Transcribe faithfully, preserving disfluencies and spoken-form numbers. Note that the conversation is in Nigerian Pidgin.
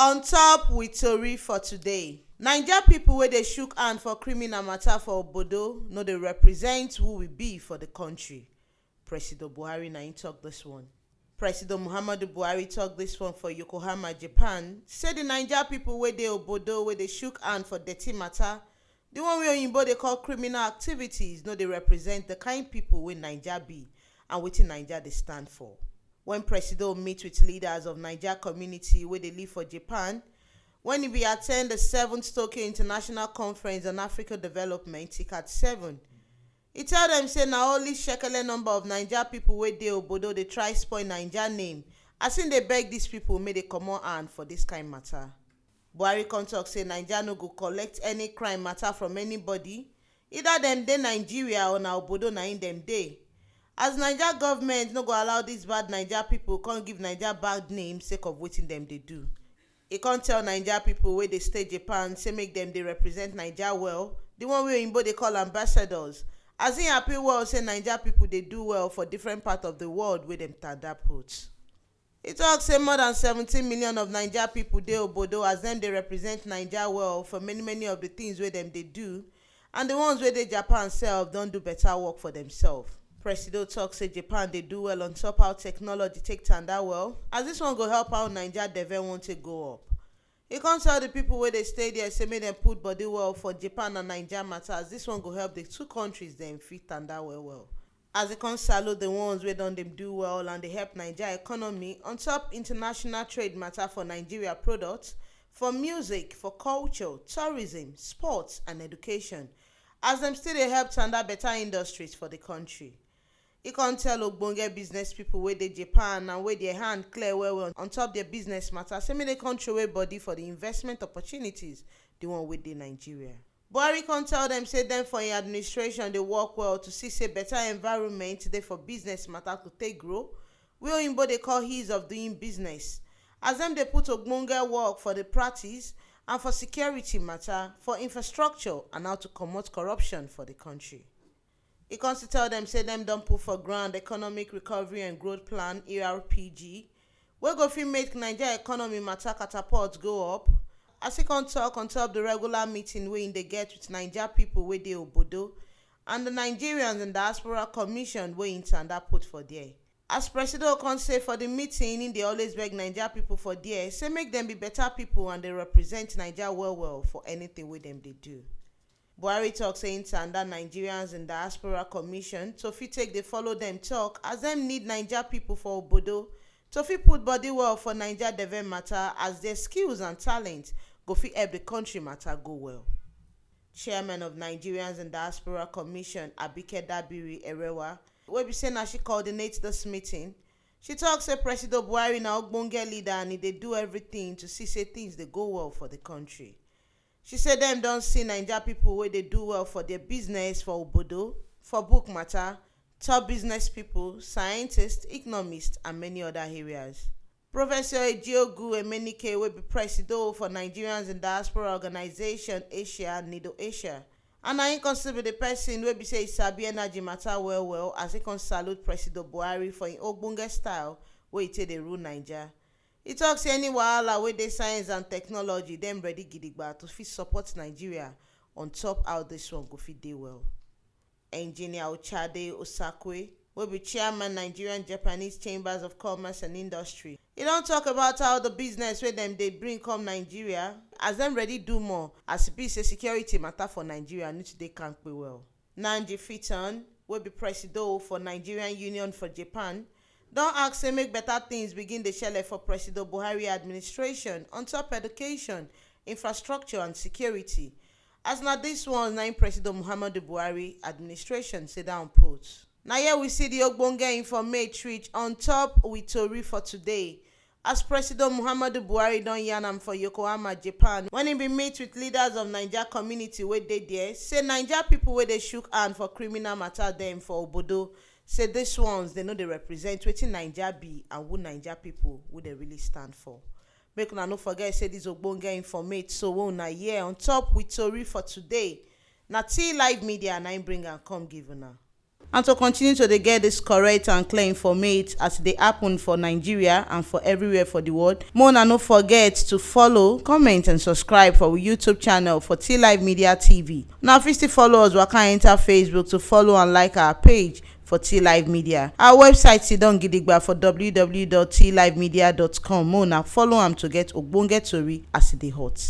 On top with tori for today. Naija pipo wey dey shook hand for criminal mata for obodo no dey represent who we be for di kontri, Presido Buhari na im tok dis one. Presido Muhammadu Buhari tok dis one for Yokohama, Japan, say di Naija pipo wey dey obodo wey dey shook hand for dirty mata, di one wey oyinbo dey call criminal activities, no dey represent di kain pipo wey Naija be and wetin Naija dey stand for. Wen Presido meet wit leaders of Naija community wey dey live for Japan, wen e bin attend di seventh Tokyo International Conference on Africa Development, TICAD seven, e tell dem say na only shekele number of Naija pipo wey dey obodo dey try spoil Naija name, as im dey beg dis pipo make dey comot hand for dis kain mata. Buhari come tok say Naija no go collect any crime mata from anybody, either dem dey Nigeria or na obodo na im dem dey. As Naija government no go allow dis bad Naija pipo come give Naija bad name sake of wetin dem dey do. E come tell Naija pipo wey dey stay Japan say make dem dey represent Naija well, di one wey oyinbo dey call ambassadors, as im happy well say Naija pipo dey do well for different part of di world wey dem tanda put. E tok say more dan seventeen million of Naija pipo dey obodo as dem dey represent Naija well for many many of di tins wey dem dey do, and di ones wey dey Japan sef don do beta work for demsef. Presido tok say Japan dey do well on top how technology take tanda well, as dis one go help how Naija deve wan take go up. E come tell di pipo wey dey stay there say make dem put body well for Japan and Naija mata, as dis one go help di two kontris dem fit tanda well well. As e come salute di ones wey don dey do well and dey help Naija economy on top international trade mata for Nigeria products, for music, for culture, tourism, sports and education, as dem still dey help tanda beta industries for di kontri. E come tell ogbonge business pipo wey dey Japan and wey dia hand clear well well on top dia business mata say make dem come throway body for di investment opportunities, di one wey dey Nigeria. Buhari come tell dem say dem for im administration dey work well to see say beta environment dey for business mata to take grow, wey oyinbo dey call ease of doing business, as dem dey put ogbonge work for di practice and for security mata, for infrastructure and how to comot corruption for di kontri. E come still tell dem say dem don put for ground Economic Recovery and Growth Plan, E R P G, wey go fit make Naija economy mata catapult go up, as e come tok on top di regular meeting wey im dey get wit Naija pipo wey dey obodo and di Nigerians and Diaspora Commission wey im tanda put for there. As Presido come say for di meeting, im dey always beg Naija pipo for there say make dem be beta pipo and dey represent Naija well well for anytin wey dem dey do. Buhari tok say im tanda Nigerians and Diaspora Commission to fit take dey follow dem tok as dem need Naija pipo for obodo to fit put body well for Naija deve mata, as dia skills and talent go fit help di kontri mata go well. Chairman of Nigerians and Diaspora Commission, Abike Dabiri Erewa, wey be say na she coordinate dis meeting, she tok say Presido Buhari na ogbonge leader and e dey do everytin to see say tins dey go well for di kontri. She say dem don see Naija pipo wey dey do well for dia business for obodo, for book mata, top business pipo, scientists, economists and many oda areas. Professor Ejiogu Emenike, wey be Presido for Nigerians in Diaspora Organization Asia, Nido Asia, and na im come still be di pesin wey be say e sabi energy mata well well, as e come salute Presido Buhari for im ogbonge style wey e take dey rule Naija. E tok say any wahala wey dey science and technology, dem ready gidigba to fit support Nigeria on top how dis one go fit dey well. Engineer Ochade Osakwe, wey be chairman Nigerian Japanese Chambers of Commerce and Industry, e don tok about how di business wey dem dey bring come Nigeria, as dem ready do more, as e be say security mata for Nigeria need to dey kampe well. Nanji Fitan, wey be Presido for Nigerian Union for Japan, don ask say make beta tins begin dey shele for Presido Buhari administration on top education, infrastructure and security, as na dis ones na im Presido Muhammadu Buhari administration sit down put. Na here we see di ogbonge informate reach on top we tori for today, as Presido Muhammadu Buhari don yarn am for Yokohama, Japan, wen e bin meet wit leaders of Naija community wey dey there, say Naija pipo wey dey shook hand for criminal mata dem for obodo, say dis ones dey no dey represent wetin Naija be and who Naija pipo wey dey really stand for. Make una no forget say dis ogbonge informate so wey una hear on top we tori for today, na T Live Media na im bring am come give una. And to continue to dey get this correct and clear informate as e dey happen for Nigeria and for everywhere for the world, make una no forget to follow, comment and subscribe for our YouTube channel for T Live Media T V. Una fit still follow us waka enter Facebook to follow and like our page for T Live Media. Our website sidon gidigba for w w w dot t live media dot com. Make una follow am to get ogbonge tori as e dey hot.